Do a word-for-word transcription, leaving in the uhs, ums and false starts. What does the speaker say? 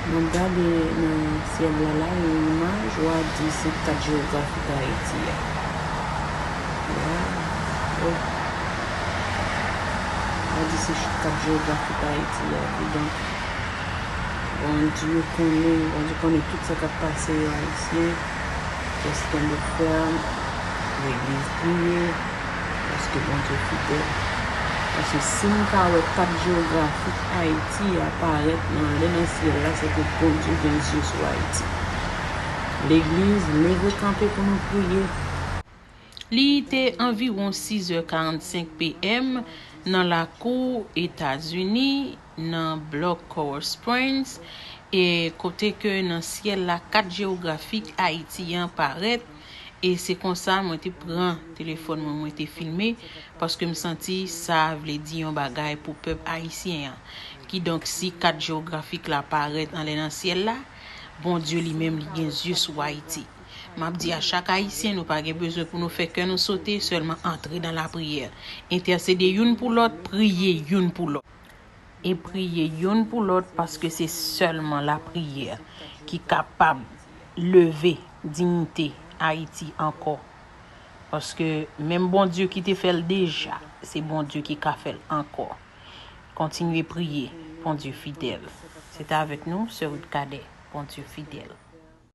M ap gade nan syèl la la, yon imaj, w a di se kat jewografik Ayiti a. Ya, oh. W a di se kat jewografik Ayiti a. Kidonk, Bondye konnen, Bondye konnen tout sa k ap pase yo, Ayisyen. Just kenbe fèm, legliz priye, paske Bondye fidèl. Paske si n ka wè kat jewografik Ayiti a parèt nan anlè nan syèl la, se ke Bondye gen zye sou Ayiti. Legliz, leve kanpe pou nou priye. Li te anviwon sis è karannsenk P M nan lakou Etazini, nan blòk Coral Springs, e kote ke nan syèl la kat jewografik Ayiti an parèt, e se konsa mwen te pran telefòn mwen, mwen te filme, paske m santi sa vle di yon bagay pou pèp ayisyen an. Kidonk, si kat jewografik la parèt anlè nan syèl la, Bondye li menm li gen zye sou Ayiti. M ap di a chak Ayisyen, nou pa gen bezwen pou nou fè kè nou sote, sèlman antre nan lapriyè. Entèsede youn pou lòt, priye youn pou lòt. E priye youn pou lòt, paske se sèlman lapriyè ki kapab leve diyite Ayiti ankò. Paske menm Bondye ki te fè l deja, se Bondye ki ka fè l ankò. Kontinye priye, Bondye fidèl. Se te avèk nou, Sè Ruth Cadet, Bondye fidèl.